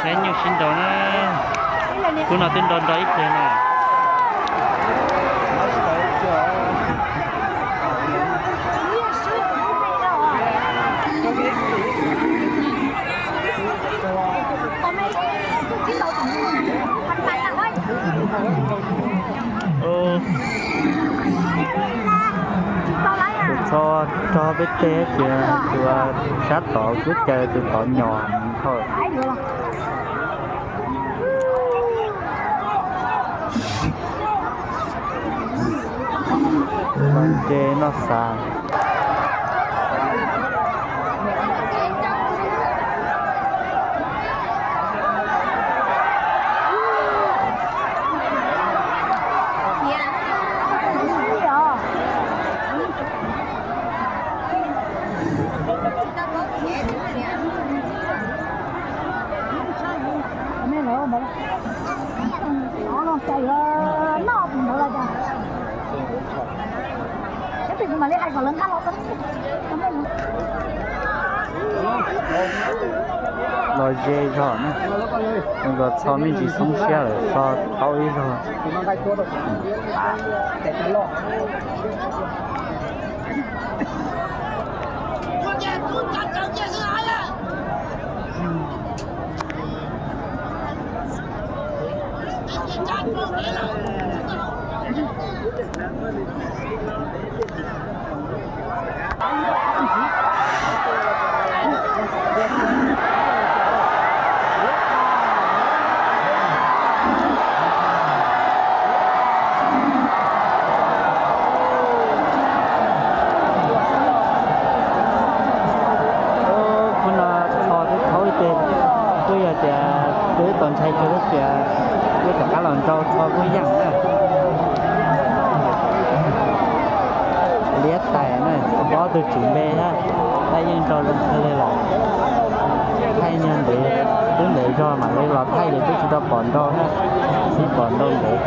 Saib nyuj sib nraus na, hnub no twb nrau nrau ib pliag na. Tus txho rog peb teg ces tus sab tod kuj caw tus tod nyom dhau. Noj ntses noj xav. Los ze zog na, nws los txho me ntsis xoob siab lawm, txho thaub ib zaug. Hnub no txho twb thaub ib teg, twb yog tias twb txaus ntshai kawg tias twb rov qab los nrau txho kuj yeej na. Liab tais na, ob tug tswv npe na, tab yeej nrau zoo kawg li lawm. Thaij nyuag ntev, twb ntev zog mam li los thaij ces twb tsis tau pom nrau na, tsis pom nrau ntev.